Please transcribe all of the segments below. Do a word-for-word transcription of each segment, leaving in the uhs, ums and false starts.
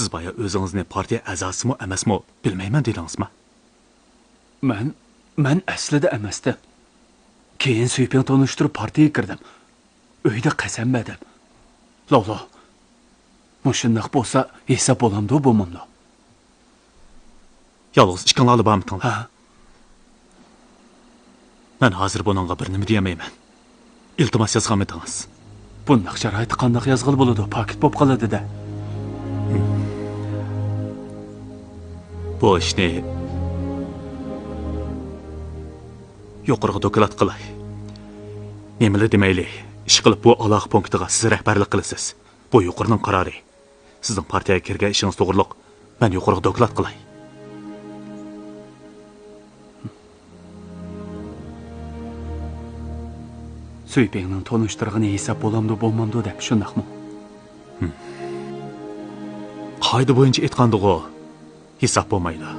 سىز بايا ئۆزىڭىزنى پارتىيە ئەزاسىمۇ ئەمەسمۇ بىلمەيمەن دېدىڭىزما؟ مەن، مەن ئەسلىدە ئەمەستىم. كېيىن سۈيپىڭ تونۇشتۇرۇپ پارتىيەگە كىردىم. ئۆيدە قەسەم بەردىم. لولو، مۇشۇنداق بولسا ھېساب بولامدۇ، بولمامدۇ؟ يالغۇز ئىككىڭلارلا بارمىدىڭلار؟ ھە. مەن ھازىر بۇنىڭغا بىر نېمە دېيەلمەيمەن. ئىلتىماس يازغانمىدىڭىز؟ بۇنداق شارائىتتا قانداق يازغىلى بولىدۇ؟ پاكىت بولۇپ قالىدۇ-دە. بۇ ئىشنى يۇقىرىغا دوكلات قىلاي. نېمىلا دېمەيلى، ئىشقىلىپ بۇ ئالاقە پونكىتىغا سىز رەھبەرلىك قىلىسىز. بۇ يۇقىرىنىڭ قارارى. سىزنىڭ پارتىيەگە كىرگەن ئىشىڭىز توغرۇلۇق مەن يۇقىرىغا دوكلات قىلاي. سۈيپىڭنىڭ تونۇشتۇرغىنى ھېساب بولامدۇ، بولمامدۇ دەپ، شۇنداقمۇ؟ قائىدە بويىچە ئېيتقاندىغۇ، ھېساب بولمايدۇ.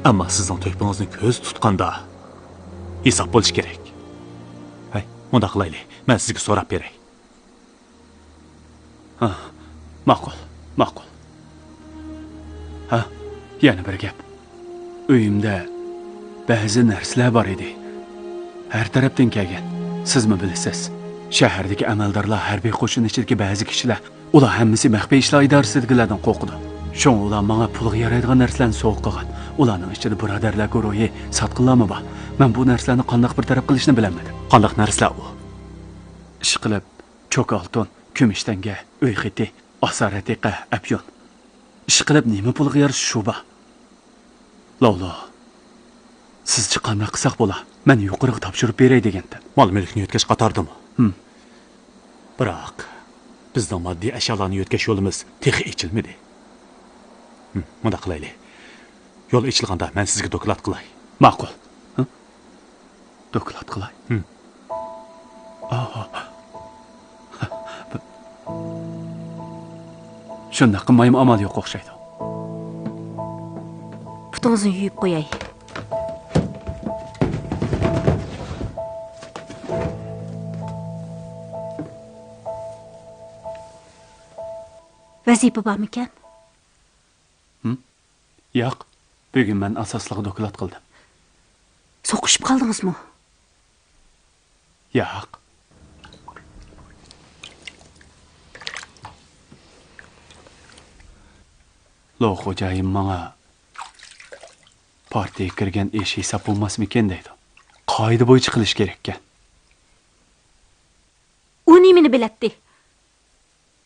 ئەمما سىزنىڭ تۆھپىڭىزنى كۆزدە تۇتقاندا، ھېساب بولۇشى كېرەك. ھەي، مۇنداق قىلايلى، مەن سىزگە سوراپ بېرەي. ھا، ماقۇل، ماقۇل. ھا، يەنە بىر گەپ. ئۆيۈمدە بەزى نەرسىلەر بار ئىدى. ھەر تەرەپتىن كەلگەن. سىزمۇ بىلىسىز. شەھەردىكى ئەمەلدارلار، ھەربىي قوشۇن ئىچىدىكى بەزى كىشىلەر، ئۇلار ھەممىسى مەخپىي ئىشلار ئىدارىسىدىكىلەردىن قورقىدۇ. شۇڭا ئۇلار ماڭا پۇلغا يارايدىغان نەرسىلەرنى سوۋغا قىلغان. ئۇلارنىڭ ئىچىدە بۇرادەرلەر گۇرۇھى، ساتقىنلارمۇ بار. مەن بۇ نەرسىلەرنى قانداق بىر تەرەپ قىلىشنى بىلەلمىدىم. قانداق نەرسىلەر ئۇ؟ ئىشقىلىپ، چوكا ئالتۇن، كۈمۈش تەڭگە، ئۆي خېتى، ئاسارەتىقە، ئەپيۈن. ئىشقىلىپ، نېمە پۇلغا يارىشا شۇ بار. لولو، سىزچە قانداق قىلساق بولا؟ مەن يۇقىرىغا تاپشۇرۇپ بېرەي دېگەنتىم. مال-مۈلۈكنى يۆتكەش قاتاردىمۇ؟ ھىم. بىراق، بىزنىڭ ماددىي ئەشيالارنى يۆتكەش يولىمىز تېخى ئېچىلمىدى. ھىم، مۇنداق قىلايلى. يول ئېچىلغاندا مەن سىزگە دوكلات قىلاي. ماقۇل. ھە؟ دوكلات قىلاي. ھىم. ئاھا. شۇنداق قىلمايمۇ ئامال يوق ئوخشايدۇ. پۇتىڭىزنى يۇيۇپ قوياي. ۋەزىپە بارمىكەن؟ ھىم؟ ياق، بۈگۈن مەن ئاساسلىقى دوكلات قىلدىم. سوقۇشۇپ قالدىڭىزمۇ؟ ياق. لو خوجايىن ماڭا پارتىيەگە كىرگەن ئىش ھېساب بولماسمىكىن دەيدۇ. قائىدە بويىچە قىلىش كېرەككەن. ئۇ نېمىنى بىلەتتى؟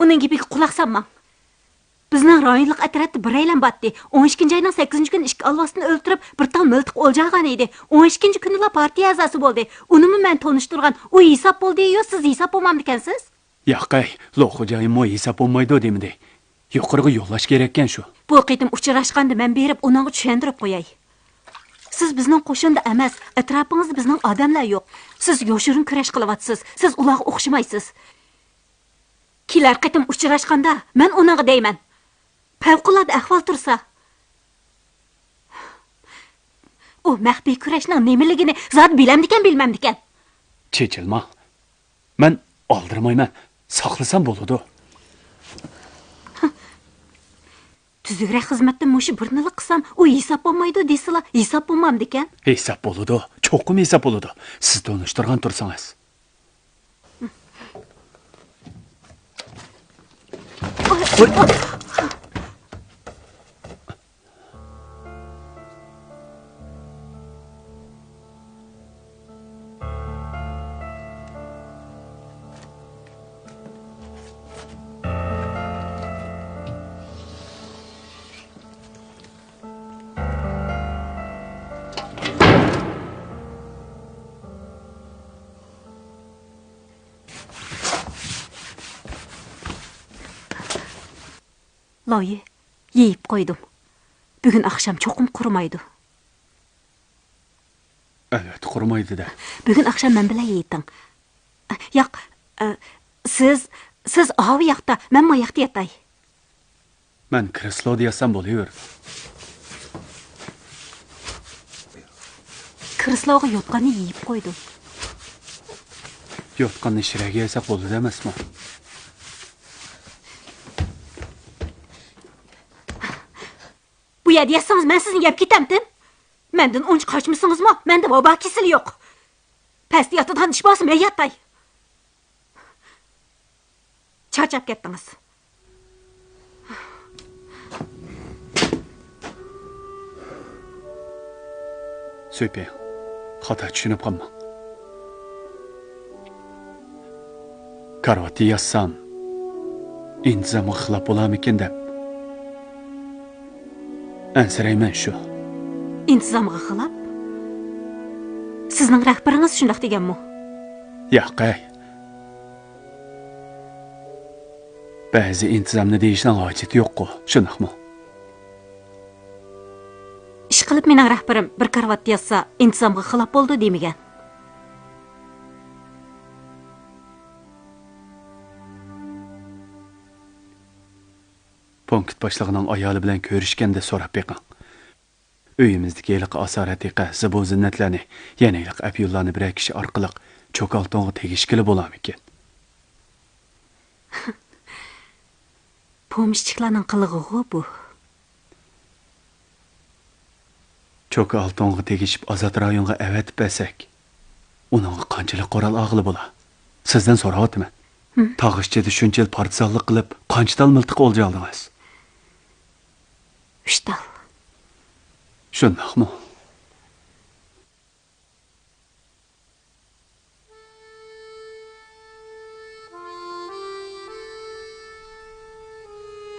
ئۇنىڭ گېپىگە قۇلاق سالماڭ. بىزنىڭ رايونلۇق ئەترەتتە بىرەيلەن بارتتى. ئون ئىككىنچى ئاينىڭ سەككىزىنچى كۈنى ئىككى ئالۋاستىنى ئۆلتۈرۈپ، بىر تال مىلتىق ئولجا ئالغان ئىدى. ئون ئىككىنچى كۈنىلا پارتىيە ئەزاسى بولدى. ئۇنىمۇ مەن تونۇشتۇرغان. ئۇ ھېساب بولدى، يو، سىز ھېساب بولمامدىكەنسىز؟ ياقەي، لو خوجايىنمۇ ھېساب بولمايدۇ دېمىدى. يۇقىرىغا يوللاش كېرەككەن شۇ. بۇ قېتىم ئۇچراشقاندا مەن بېرىپ ئۇنىڭغا چۈشەندۈرۈپ قوياي. سىز بىزنىڭ قوشۇندا ئەمەس، ئەتراپىڭىزدا بىزنىڭ ئادەملەر يوق. سىز يوشۇرۇن كۈرەش قىلىۋاتىسىز. سىز ئۇلارغا ئوخشىمايسىز. كېلەر قېتىم ئۇچراشقاندا مەن ئۇنىڭغا دەيمەن. پەۋقۇلئاددە ئەھۋال تۇرسا. ئۇ مەخپىي كۈرەشنىڭ نېمىلىكىنى زادى بىلەمدىكەن، بىلمەمدىكەن؟ چېچىلماڭ. مەن ئالدىرىمايمەن. ساقلىسام بولىدۇ. تۈزۈكرەك خىزمەتتىن مۇشۇ بىرنىلا قىلسام، ئۇ ھېساب بولمايدۇ دېسىلا، ھېساب بولمامدىكەن؟ ھېساب بولىدۇ. چوقۇم ھېساب بولىدۇ. سىز تونۇشتۇرغان تۇرسىڭىز. لاۋيې، يېيىپ قويدۇم. بۈگۈن ئاخشام چوقۇم قۇرۇمايدۇ. ئەلۋەتتە قۇرۇمايدۇ-دە. بۈگۈن ئاخشام مەن بىلەن يېتىڭ. ياق، ئە، سىز، سىز ئاۋۇ ياقتا، مەن ما ياقتا ياتاي. مەن كرېسلودا ياتسام بولۇۋېرىدۇ. كرېسلوغا يوتقاننى يېيىپ قويدۇم. يوتقاننى شىرەگە يايساق بولىدۇ ئەمەسمۇ؟ يە دېيەسىڭىز، مەن سىزنى يەپ كېتەمتىم. مەندىن ئۇنچە قاچمىسىڭىزمۇ، مەندە ۋابا كېسىلى يوق. پەستە ياتىدىغان ئىش بولسا، مەن ياتاي. چارچاپ كەتتىڭىز. سۈيپىڭ، خاتا چۈشىنىپ قالماڭ. كارىۋاتتا ياتسام، ئىنتىزامغا خىلاپ بولارمىكىن دەپ ئەنسىرەيمەن شۇ. ئىنتىزامغا خىلاپ؟ سىزنىڭ رەھبىرىڭىز شۇنداق دېگەنمۇ؟ ياق، ھەي. بەزى ئىنتىزامنى دېيىشنىڭ ھاجىتى يوققۇ، شۇنداقمۇ؟ ئىشقىلىپ مېنىڭ رەھبىرىم بىر كارىۋاتتا ياتسا ئىنتىزامغا خىلاپ بولىدۇ دېمىگەن. پونكىت باشلىقىنىڭ ئايالى بىلەن كۆرۈشكەندە سوراپ بېقىڭ. ئۆيىمىزدىكى ھېلىقى ئاسارئەتىقە، زىبۇ زىننەتلەرنى، يەنە ھېلىقى ئەپيۈنلارنى بىرەر كىشى ئارقىلىق چوكا ئالتۇنغا تېگىشكىلى بولارمىكىن؟ پومېشچىكلارنىڭ قىلىقىغۇ بۇ. چوكا ئالتۇنغا تېگىشىپ ئازاد رايونغا ئەۋەتىپ بەرسەك، ئۇنىڭغا قانچىلىك قورال ئالغىلى بولا؟ سىزدىن سوراۋاتىمەن. ھىم. تاغ ئىچىدە شۇنچە يىل پارتىزانلىق قىلىپ، قانچە تال مىلتىق ئولجا ئالدىڭىز؟ ئۈچ تال. شۇنداقمۇ؟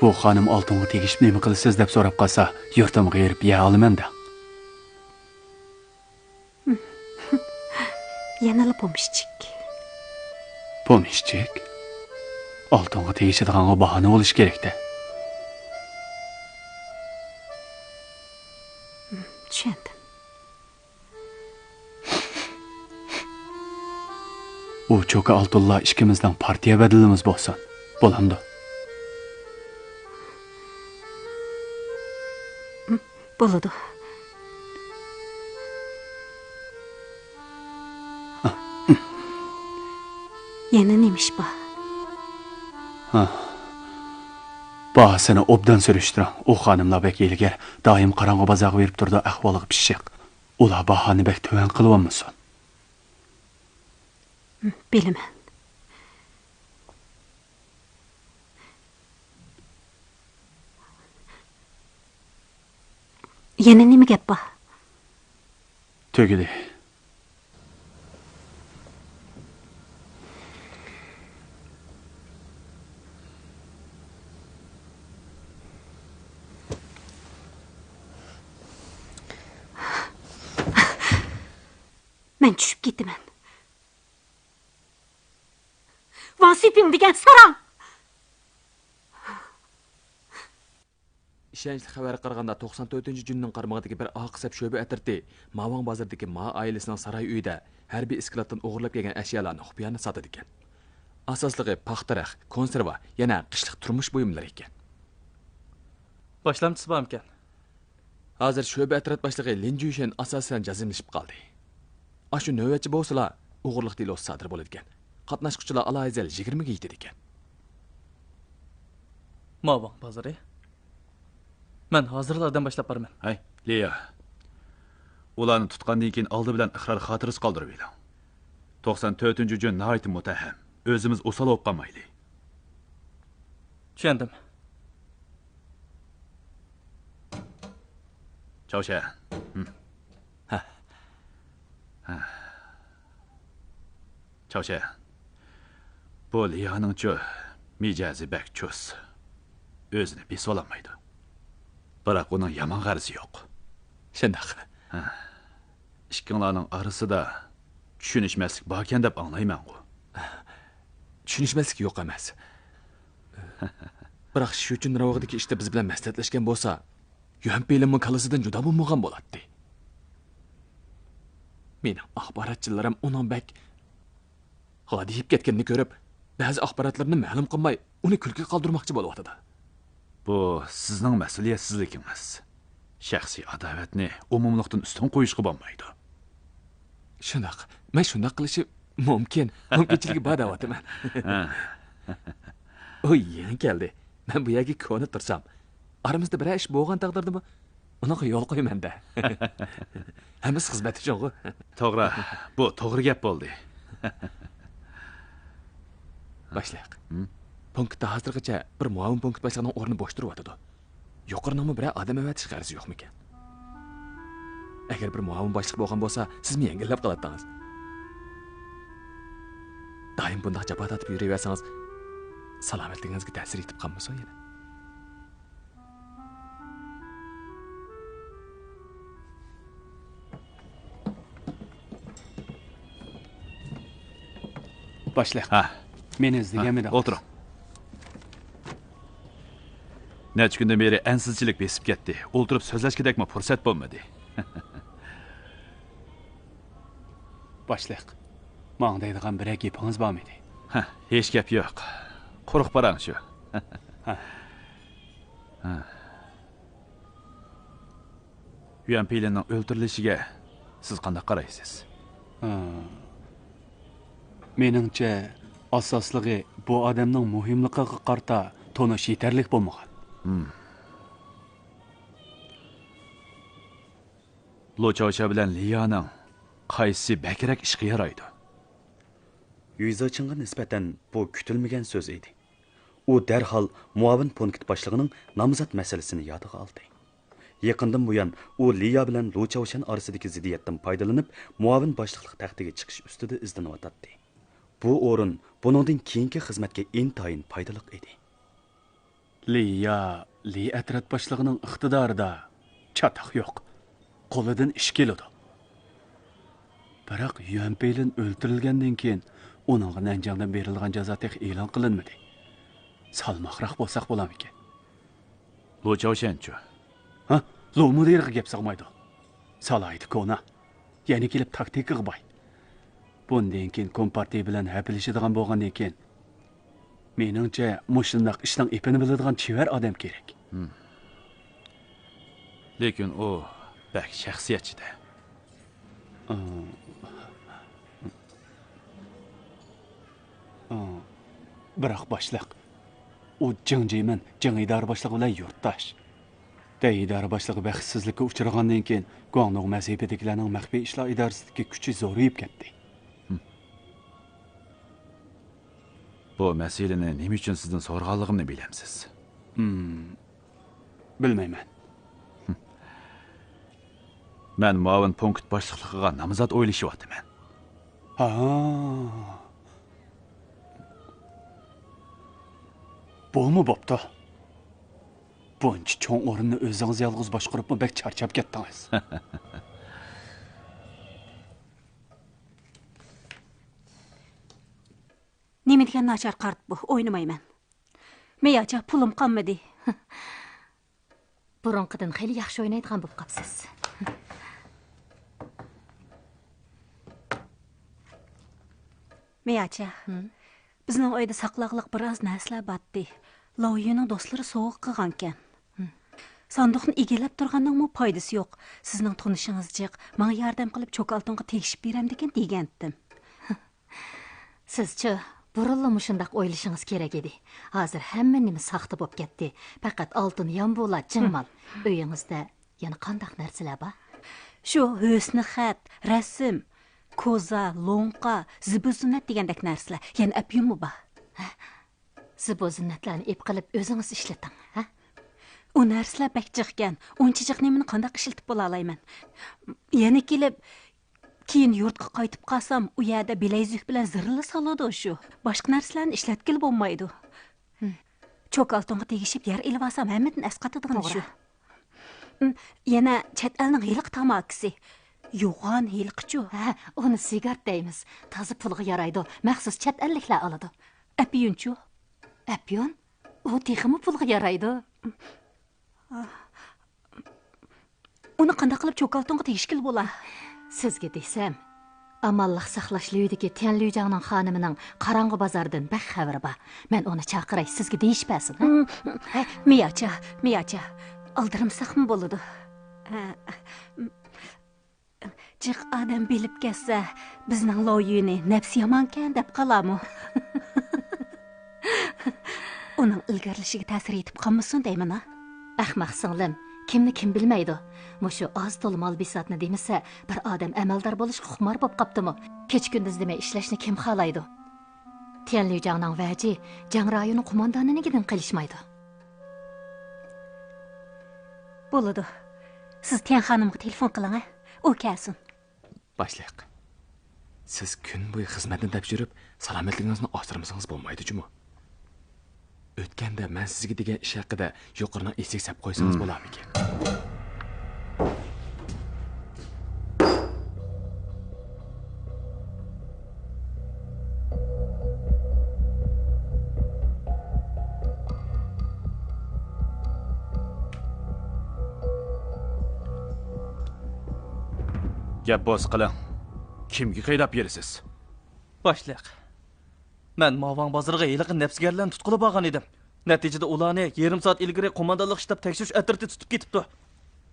بۇ خانىم ئالتۇنغا تېگىشىپ نېمە قىلىسىز دەپ سوراپ قالسا، يۇرتۇمغا بېرىپ يەر ئالىمەن دەڭ. يەنىلا پومېشچىك. پومېشچىك؟ ئالتۇنغا تېگىشىدىغانغا باھانە بولۇشى كېرەك-دە. چۈشەندىم. ئۇ چوكا ئالتۇنلار ئىككىمىزنىڭ پارتىيە بەدىلىمىز بولسۇن. بولامدۇ؟ بولىدۇ. يەنە نېمە ئىش بار؟ ھا. باھاسىنى ئوبدان سۈرۈشتۈرۈڭ. ئۇ خانىملار بەك ھىيلىگەر، دائىم قاراڭغۇ بازارغا بېرىپ تۇرىدۇ، ئەھۋالغا پىششىق. ئۇلار باھانى بەك تۆۋەن قىلىۋالمىسۇن. بىلىمەن. يەنە نېمە گەپ بار؟ تۈگىدى. مەن چۈشۈپ كېتىمەن. ۋاڭ سۈيپىڭ دېگەن ساراڭ! ئىشەنچلىك خەۋەرگە قارىغاندا، توقسان تۆتىنچى جۈننىڭ قارمىقىدىكى بىر ئاق سەپ شۆبە ئەترىتى ماۋاڭ بازىرىدىكى ما ئائىلىسىنىڭ ساراي ئۆيىدە ھەربىي ئىسكىلاتتىن ئوغرىلاپ كەلگەن ئەشيالارنى خۇپىيانە ساتىدىكەن. ئاساسلىقى پاختا رەخ، كونسېرۋا، يەنە قىشلىق تۇرمۇش بۇيۇملىرى ئىكەن. باشلامچىسى بارمىكەن؟ ھازىر شۆبە ئەترەت باشلىقى لىن جۈشەن ئاساسەن جازملىشىپ قالدى. ئاشۇ نۆۋەتچى بولسىلا، ئوغرىلىق دېلوسى سادىر بولىدىكەن. قاتناشقۇچىلار ئالاھىدە يىگىرمىگە يېتىدىكەن. ماۋاڭ بازىرى. مەن ھازىرلا ئادەم باشلاپ بارىمەن. ھەي، ليا. ئۇلارنى تۇتقاندىن كېيىن ئالدى بىلەن ئىقرار خاتىرىسى قالدۇرۇۋېلىڭ. توقسان تۆتىنچى جۈن ناھايىتى مۇتتەھەم. ئۆزىمىز ئوسال بولۇپ قالمايلى. چۈشەندىم. چاۋشيەن. ھە. چاۋشيەن. بۇ ليانىڭچۇ مىجەزى بەك چۇس. ئۆزىنى بېسىۋالالمايدۇ. بىراق ئۇنىڭ يامان غەرىزى يوق. شۇنداق. ھە. ئىككىڭلارنىڭ ئارىسىدا چۈشىنىشمەسلىك باركەن دەپ ئاڭلايمەنغۇ. چۈشىنىشمەسلىك يوق ئەمەس. بىراق شىچۈن راۋىقىدىكى ئىشتا بىز بىلەن مەسلىھەتلەشكەن بولسا، يۈەنپىلىنمۇ كاللىسىدىن جۇدا بولمىغان بولاتتى. مېنىڭ ئاخباراتچىلىرىم ئۇنىڭ بەك غادىيىپ كەتكىنىنى كۆرۈپ، بەزى ئاخباراتلىرىنى مەلۇم قىلماي، ئۇنى كۈلكىگە قالدۇرماقچى بولۇۋاتىدۇ. بۇ سىزنىڭ مەسئۇلىيەتسىزلىكىڭىز. شەخسىي ئاداۋەتنى ئومۇملۇقتىن ئۈستۈن قويۇشقا بولمايدۇ. شۇنداق، مەن شۇنداق قىلىشى مۇمكىن، مۇمكىنچىلىكى بار دەۋاتىمەن. ھە. ئۇ يېڭى كەلدى. مەن بۇ يەرگە كونا تۇرسام، ئارىمىزدا بىرەر ئىش بولغان تەقدىردىمۇ، ئۇنىڭغا يول قويىمەن-دە. ھەممىسى خىزمەت ئۈچۈنغۇ؟ توغرا، بۇ توغرا گەپ بولدى. باشلىق، ھىم؟ پونكىتتا ھازىرغىچە بىر مۇئاۋىن پونكىت باشلىقىنىڭ ئورنى بوش تۇرۇۋاتىدۇ. يۇقىرىنىڭمۇ بىرەر ئادەم ئەۋەتىش غەرىزى يوقمىكەن؟ ئەگەر بىر مۇئاۋىن باشلىق بولغان بولسا، سىزمۇ يەڭگىللەپ قالاتتىڭىز. دائىم بۇنداق جاپا تارتىپ يۈرۈۋەرسىڭىز، سالامەتلىكىڭىزگە تەسىر يېتىپ قالمىسۇن يەنە. باشلىق، ھە. مېنى ھە، ئىزدىگەنمىدىڭىز؟ ئولتۇرۇڭ. نەچچە كۈندىن بېرى ئەنسىزچىلىك بېسىپ كەتتى. ئولتۇرۇپ سۆزلەشكىدەكمۇ پۇرسەت بولمىدى. باشلىق، ماڭا دەيدىغان بىرەر گېپىڭىز بارمىدى؟ ھە، ھېچ گەپ يوق. قۇرۇق پاراڭ شۇ. ھە. ھە. يۈەنپىلىنىڭ ئۆلتۈرۈلۈشىگە سىز قانداق قارايسىز؟ ھا. مېنىڭچە، ئاساسلىقى بۇ ئادەمنىڭ مۇھىملىقىغا قارىتا تونۇش يېتەرلىك بولمىغان. ھىم. لۇ چاۋشيا بىلەن لىيانىڭ قايسىسى بەكرەك ئىشقا يارايدۇ؟ يۈيزېچىڭغا نىسبەتەن بۇ كۈتۈلمىگەن سۆز ئىدى. ئۇ دەرھال مۇئاۋىن پونكىت باشلىقىنىڭ نامزات مەسىلىسىنى يادىغا ئالدى. يېقىندىن بۇيان ئۇ لىيا بىلەن لۇ چاۋشيەن ئارىسىدىكى زىددىيەتتىن پايدىلىنىپ، مۇئاۋىن باشلىقلىق تەختىگە چىقىش ئۈستىدە ئىزدىنىۋاتاتتى. بۇ ئورۇن بۇنىڭدىن كېيىنكى خىزمەتكە ئىنتايىن پايدىلىق ئىدى. لىيا، لى ئەترەت باشلىقىنىڭ ئىقتىدارىدا چاتاق يوق. قولىدىن ئىش كېلىدۇ. بىراق يۈەنپېيلىن ئۆلتۈرۈلگەندىن كېيىن ئۇنىڭغا نەنجىڭدىن بېرىلغان جازا تېخى ئېلان قىلىنمىدى. سالماقراق بولساق بولامىكىن؟ لۇ چاۋشيەنچۇ؟ ھە؟ لۇ مۇدىرغا گەپ سىغمايدۇ. سالاھىيىتى كونا. يەنە كېلىپ تاكتىكىغا باي. بۇندىن كېيىن كومپارتىيە بىلەن ھەپىلىشىدىغان بولغاندىن كېيىن، مېنىڭچە، مۇشۇنداق ئىشنىڭ ئېپىنى بىلىدىغان چېۋەر ئادەم كېرەك. ھىم. لېكىن ئۇ بەك شەخسىيەتچى-دە. ئا، ئا، بىراق باشلىق، ئۇ جېڭ جىمىن، جېڭ ئىدارە باشلىقى بىلەن يۇرتداش. دەي ئىدارە باشلىقى بەختسىزلىككە ئۇچرىغاندىن كېيىن، گۇاڭدۇڭ مەزھىپىدىكىلەرنىڭ مەخپىي ئىشلار ئىدارىسىدىكى كۈچى زورىيىپ كەتتى. بۇ مەسىلىنى نېمە ئۈچۈن سىزدىن سورىغانلىقىمنى بىلەمسىز؟ ھىم، بىلمەيمەن. مەن مۇئاۋىن پونكىت باشلىقلىقىغا نامزات ئويلىشىۋاتىمەن. ھا. بۇمۇ بوپتۇ. بۇنچە چوڭ ئورۇننى ئۆزىڭىز يالغۇز باشقۇرۇپمۇ بەك چارچاپ كەتتىڭىز. نېمە دېگەن ناچار قارت بۇ، ئوينىمايمەن. مېياچا، پۇلۇم قالمىدى. بۇرۇنقىدىن خېلى ياخشى ئوينايدىغان بولۇپ قاپسىز. مېياچا، ھىم؟ بىزنىڭ ئۆيدە ساقلاغلىق بىر ئاز نەرسىلەر بارتتى. لاۋيۈنىڭ دوستلىرى سوۋغا قىلغانكەن. ھىم. ساندۇقنى ئىگىلەپ تۇرغاننىڭمۇ پايدىسى يوق. سىزنىڭ تونۇشىڭىز جىق، ماڭا ياردەم قىلىپ چوكالتۇڭغا تېگىشىپ بېرەمدىكىن دېگەنتىم. سىزچۇ، بۇرۇنلا مۇشۇنداق ئويلىشىڭىز كېرەك ئىدى. ھازىر ھەممە نېمە ساختا بولۇپ كەتتى. پەقەت ئالتۇن يامبۇلا، جىڭمال. ئۆيىڭىزدە يەنە قانداق نەرسىلەر بار؟ شۇ ھۆسنى خەت، رەسىم، كوزا، لوڭقا، زىبۇ زىننەت دېگەندەك نەرسىلەر. يەنە ئەپيۈنمۇ بار. زىبۇ زىننەتلەرنى ئېپ قىلىپ ئۆزىڭىز ئىشلىتىڭ، ھە؟ ئۇ نەرسىلەر بەك جىقكەن. ئۇنچە جىق نېمىنى قانداق ئىشلىتىپ بولالايمەن؟ يەنە كېلىپ، كېيىن يۇرتقا قايتىپ قالسام، ئۇ يەردە بىلەيزۈك بىلەن زىرلا سالىدۇ شۇ. باشقا نەرسىلەرنى ئىشلەتكىلى بولمايدۇ. ھىم. چوكالتۇنغا تېگىشىپ يەر ئېلىۋالسام، ھەممىدىن ئەسقاتىدىغىنى شۇ. توغرا. ھىم، يەنە چەت ئەلنىڭ ھېلىقى تاماكىسى. يوغان ھېلىقىچۇ. ھە، ئۇنى سىگارت دەيمىز. تازا پۇلغا يارايدۇ. مەخسۇس چەت ئەللىكلەر ئالىدۇ. ئەپيۈنچۇ؟ ئەپيۈن؟ ئۇ تېخىمۇ پۇلغا يارايدۇ. ئۇنى قانداق قىلىپ چوكالتۇنغا تېگىشكىلى بولا؟ سىزگە دېسەم، ئامانلىق ساقلاش ليۇدىكى تيەنلۈجاڭنىڭ خانىمىنىڭ قاراڭغۇ بازاردىن بەك خەۋىرى بار. مەن ئۇنى چاقىراي، سىزگە دېيىشىپ بەرسۇن، ھە؟ مىياچا، مىياچا، ئالدىرىمىساقمۇ بولىدۇ. ھە. جىق ئادەم بىلىپ كەتسە، بىزنىڭ لاۋيۈنى نەپسى يامانكەن دەپ قالارمۇ؟ ئۇنىڭ ئىلگىرىلىشىگە تەسىر يېتىپ قالمىسۇن دەيمەن-ھا. ئەخمەق سىڭلىم، كىمنى كىم بىلمەيدۇ؟ مۇشۇ ئاز تولا مال بىساتنى دېمىسە، بىر ئادەم ئەمەلدار بولۇشقا خۇمار بولۇپ قاپتىمۇ؟ كېچە كۈندۈز دېمەي ئىشلەشنى كىم خالايدۇ؟ تيەنلۈجاڭنىڭ ۋەجى جەڭ رايونى قوماندانىنىڭكىدىن قېلىشمايدۇ. بولىدۇ. سىز تيەن خانىمغا تېلېفون قىلىڭ، ھە؟ ئۇ كەلسۇن. باشلىق، سىز كۈن بويى خىزمەتنى دەپ يۈرۈپ، سالامەتلىكىڭىزنى ئاسرىمىسىڭىز بولمايدۇ جۇمۇ. ئۆتكەندە مەن سىزگە دېگەن ئىش ھەققىدە يۇقىرىنىڭ ئېسىگە سەپ قويسىڭىز بولامىكىن؟ گەپ بولسا قىلىڭ. كىمگە قىيناپ يۈرىسىز؟ باشلىق، مەن ماۋاڭ بازىرىغا ھېلىقى نەپسىگەرلەرنى تۇتقىلى بارغان ئىدىم. نەتىجىدە ئۇلارنى يېرىم سائەت ئىلگىرى قوماندانلىق شتاب تەكشۈرۈش ئەترىتى تۇتۇپ كېتىپتۇ.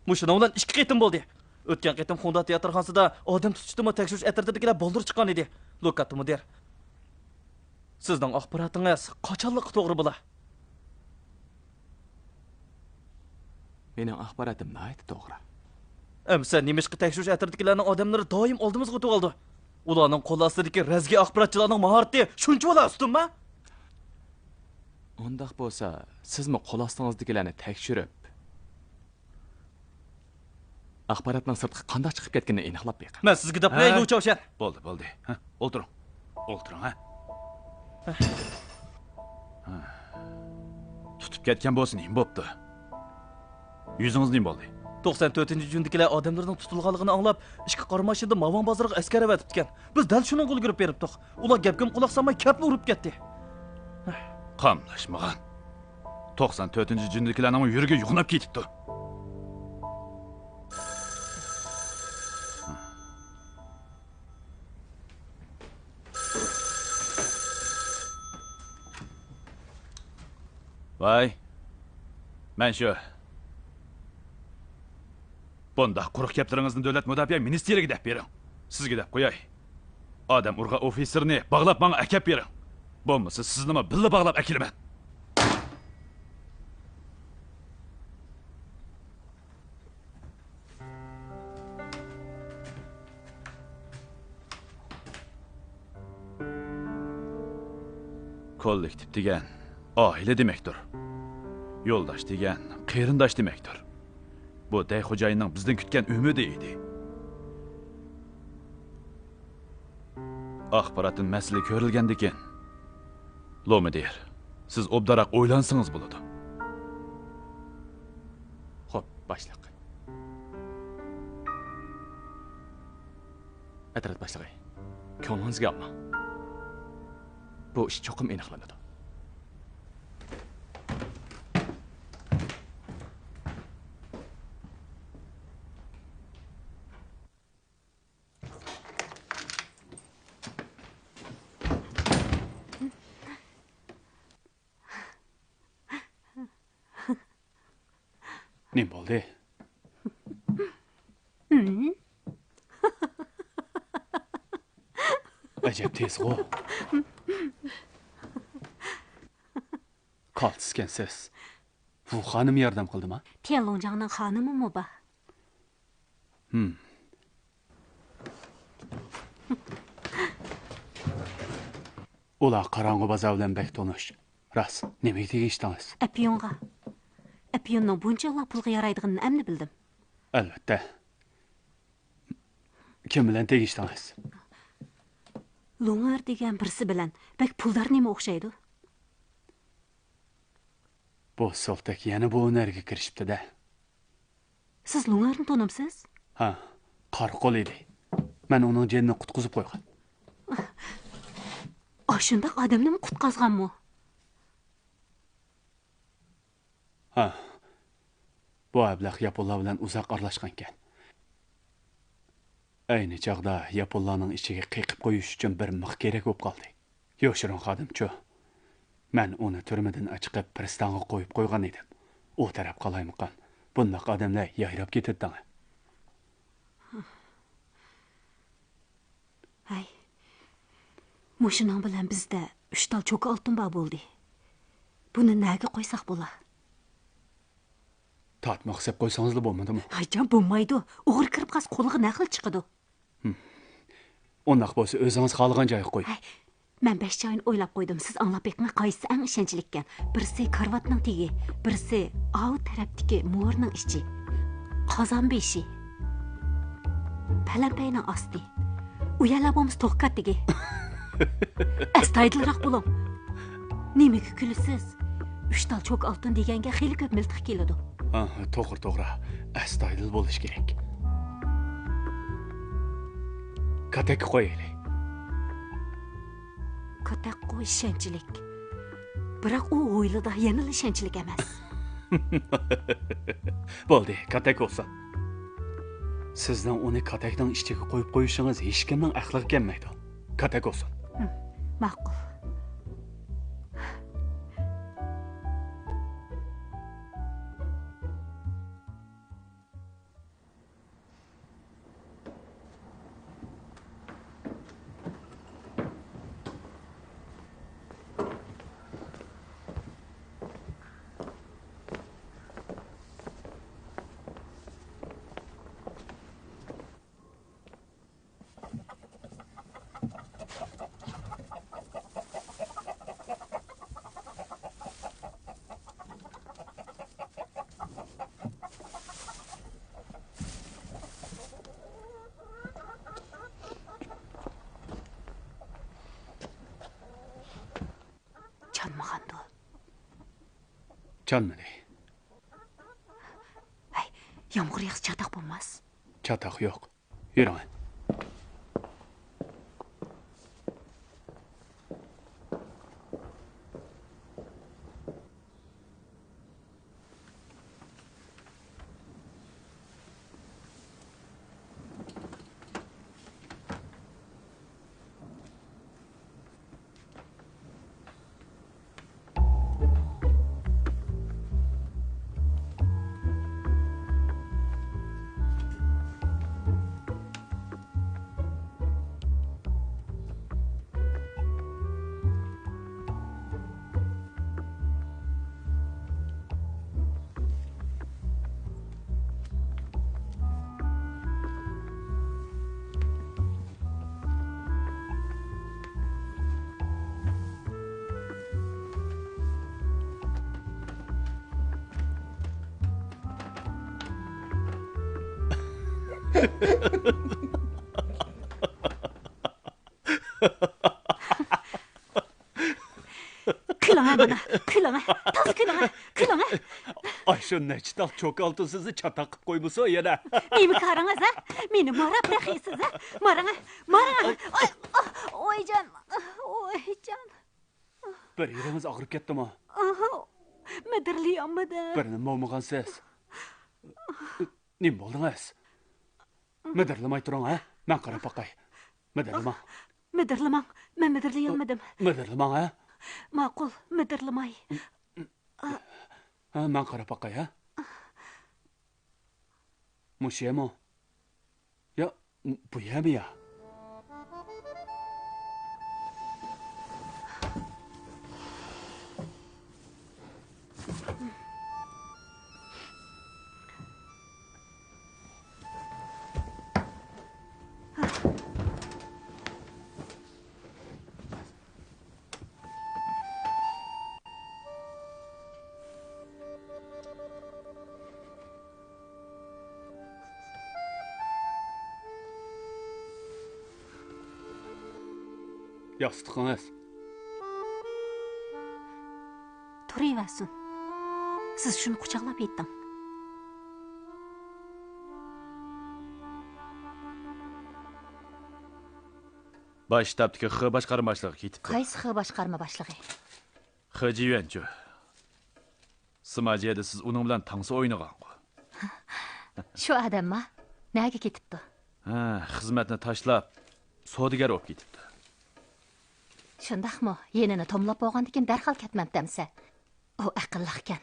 مۇشۇنىڭ بىلەن ئىككى قېتىم بولدى. ئۆتكەن قېتىم خۇڭدا تىياتىرخانىسىدا ئادەم تۇتۇشتىمۇ تەكشۈرۈش ئەترىتىدىكىلەر بالدۇر چىققان ئىدى. لوكاتتىمۇدىر، سىزنىڭ ئاخباراتىڭىز قاچانلىققا توغرا بولا؟ مېنىڭ ئاخباراتىم ناھايىتى توغرا. ئەمىسە نېمىشقا تەكشۈرۈش ئەترىتىدىكىلەرنىڭ ئادەملىرى دائىم ئالدىمىزغا ئۆتۈۋالىدۇ؟ ئۇلارنىڭ قول ئاستىدىكى رەزگى ئاخباراتچىلارنىڭ ماھارىتى شۇنچىۋالا ئۈستۈنمۇ؟ ئۇنداق بولسا، سىزمۇ قول ئاستىڭىزدىكىلەرنى تەكشۈرۈپ، ئاخباراتنىڭ سىرتقا قانداق چىقىپ كەتكىنىنى ئېنىقلاپ بېقىڭ. مەن سىزگە دەپ بېرەي، ھە؟ لۇ چاۋشيەن. بولدى، بولدى. ھە، ئولتۇرۇڭ. ئولتۇرۇڭ، ھە. ھە. تۇتۇپ كەتكەن بولسا نېمە بوپتۇ؟ يۈزىڭىز نېمە بولدى؟ توقسان تۆتىنچى جۈندىكىلەر ئادەملىرىنىڭ تۇتۇلغانلىقىنى ئاڭلاپ، ئىككى قارا ماشىنىدا ماۋاڭ بازىرىغا ئەسكەر ئەۋەتىپتىكەن. بىز دەل شۇنىڭغا ئۈلگۈرۈپ بېرىپتۇق. ئۇلار گەپكىمۇ قۇلاق سالماي كەپلا ئۇرۇپ كەتتى. قاملاشمىغان. توقسان تۆتىنچى جۈندىكىلەرنىڭمۇ يۈرىكى يوغىناپ كېتىپتۇ. ۋاي، مەن شۇ. بۇنداق قۇرۇق گەپلىرىڭىزنى دۆلەت مۇداپىئە مىنىستىرىگە دەپ بېرىڭ. سىزگە دەپ قوياي. ئادەم ئۇرغان ئوفىتسېرنى باغلاپ ماڭا ئەكەپ بېرىڭ. بولمىسا سىزنىمۇ بىللە باغلاپ ئەكېلىمەن. كوللېكتىپ دېگەن ئائىلە دېمەكتۇر. يولداش دېگەن قېرىنداش دېمەكتۇر. بۇ دەي خوجايىننىڭ بىزدىن كۈتكەن ئۈمىدى ئىدى. ئاخباراتتىن مەسىلە كۆرۈلگەندىكىن، لومىدىر، سىز ئوبدانراق ئويلانسىڭىز بولىدۇ. خوپ، باشلىق. ئەترەت باشلىقى، كۆڭلىڭىزگە ئالماڭ. بۇ ئىش چوقۇم ئېنىقلىنىدۇ. نېمە بولدى؟ ئەجەب تېزغۇ. كالتىسكەنسىز. ۋۇ خانىم ياردەم قىلدىما؟ تيەنلۇڭجاڭنىڭ خانىمىمۇ بار. ھىم. ئۇلار قاراڭغۇ بازار بىلەن بەك تونۇش. راست، نېمىگە تېگىشتىڭىز؟ ئەپيۈنغا. ئەپيۈننىڭ بۇنچىلا پۇلغا يارايدىغىنىنى ئەمدى بىلدىم. ئەلۋەتتە. كىم بىلەن تېگىشتىڭىز؟ لۇڭئېر دېگەن بىرسى بىلەن. بەك پۇلدار نېمە ئوخشايدۇ؟ بۇ سولتەك يەنە بۇ ھۈنەرگە كىرىشىپتۇ-دە. سىز لۇڭئېرنى تونۇمسىز؟ ھا، قارا قول ئىدى. مەن ئۇنىڭ جېنىنى قۇتقۇزۇپ قويغان. ئاشۇنداق ئادەمنىمۇ قۇتقازغانمۇ؟ ھا، بۇ ئەبلەخ ياپونلار بىلەن ئۇزاق ئارىلاشقانىكەن. ئەينى چاغدا ياپونلارنىڭ ئىچىگە قېقىپ قويۇش ئۈچۈن بىر مىخ كېرەك بولۇپ قالدى. يوشۇرۇن خادىمچۇ. مەن ئۇنى تۈرمىدىن ئەچىقىپ، پىرىستانغا قويۇپ قويغان ئىدىم. ئۇ تەرەپ قالايمىقان. بۇنداق ئادەملەر يايراپ كېتىدۇ دەڭە. ھەي، مۇشۇنىڭ بىلەن بىزدە ئۈچ تال چوكا ئالتۇن بار بولدى. بۇنى نەگە قويساق بولا؟ تارتماق سېلىپ قويسىڭىزلا بولمىدىمۇ؟ ھايجان، بولمايدۇ. ئوغرى كىرىپ قالسا قولىغا نەقلىق چىقىدۇ. ھىم. ئۇنداق بولسا ئۆزىڭىز خالىغان جايغا قويۇڭ. ھەي، مەن بەش جايىنى ئويلاپ قويدۇم. سىز ئاڭلاپ بېقىڭ، قايسىسى ئەڭ ئىشەنچلىككەن؟ بىرسى كارىۋاتنىڭ تېگى، بىرسى ئاۋۇ تەرەپتىكى مورىنىڭ ئىچى، قازان بېشى، پەلەمپەينىڭ ئاستى. ئۇ يەرلەر بولمىسا توك كاتتىكى. ئەستايىدىلراق بولۇڭ. نېمىگە كۈلىسىز؟ ئۈچ تال چوك ئالتۇن دېگەنگە خېلى كۆپ مىلتىق كېلىدۇ. ھا، توغرا، توغرا. ئەستايىدىل بولۇش كېرەك. كاتەككە قويايلى. كاتەكقۇ ئىشەنچلىك. بىراق ئۇ ھويلىدا يەنىلا ئىشەنچلىك ئەمەس. بولدى، كاتەك بولسۇن. سىزنىڭ ئۇنى كاتەكنىڭ ئىچىگە قويۇپ قويۇشىڭىز ھېچكىمنىڭ ئەقلىگە كەلمەيدۇ. كاتەك بولسۇن. ھىم، ماقۇل. چانمىغاندۇ؟ چانمىدى. ھەي، يامغۇر ياغسا چاتاق بولماس. چاتاق يوق. يۈرۈڭ. كۈلۈڭە مانا، كۈلۈڭە، تازا كۈلۈڭە، كۈلۈڭە. ئاشۇ نەچچە تال چوكا ئالتۇن سىزنى چاتاق قىلىپ قويمىسۇن يەنە. نېمە كارىڭىز ھە؟ مېنى ماراپ بېقىسىز ھە؟ ماراڭە، ماراڭە. ئاي، ئاي، ئويجان، ئويجان. بىر يېرىڭىز ئاغرىپ كەتتىمۇ؟ ئاھا، مىدىرلىيالمىدىم. بىرنېمە بولمىغانسىز. نېمە بولدىڭىز؟ مىدىرلىماي تۇرۇڭ ھە؟ مەن قاراپ باقاي. مىدىرلىماڭ. مىدىرلىماڭ، مەن مىدىرلىيالمىدىم. مىدىرلىماڭ ھە؟ ماقۇل، مىدىرلىماي. ھە، مەن قاراپ باقاي ھە؟ مۇشۇ يەرمۇ؟ يا، بۇ يەرمۇ يا؟ ياستۇقىڭىز. تۇرۇۋەرسۇن. سىز شۇنى قۇچاقلاپ يېتىڭ. باش شتابتىكى خې باشقارما باشلىقى كېتىپتۇ. قايسى خې باشقارما باشلىقى؟ خې جىيۈەنچۇ. سىماجيەدە سىز ئۇنىڭ بىلەن تانسا ئوينىغانغۇ؟ شۇ ئادەمما؟ نەگە كېتىپتۇ؟ ھە، خىزمەتنى تاشلاپ، سودىگەر بولۇپ كېتىپتۇ. شۇنداقمۇ؟ يېنىنى توملاپ بولغاندىكىن دەرھال كەتمەمتى ئەمسە؟ ئۇ ئەقىللىقكەن.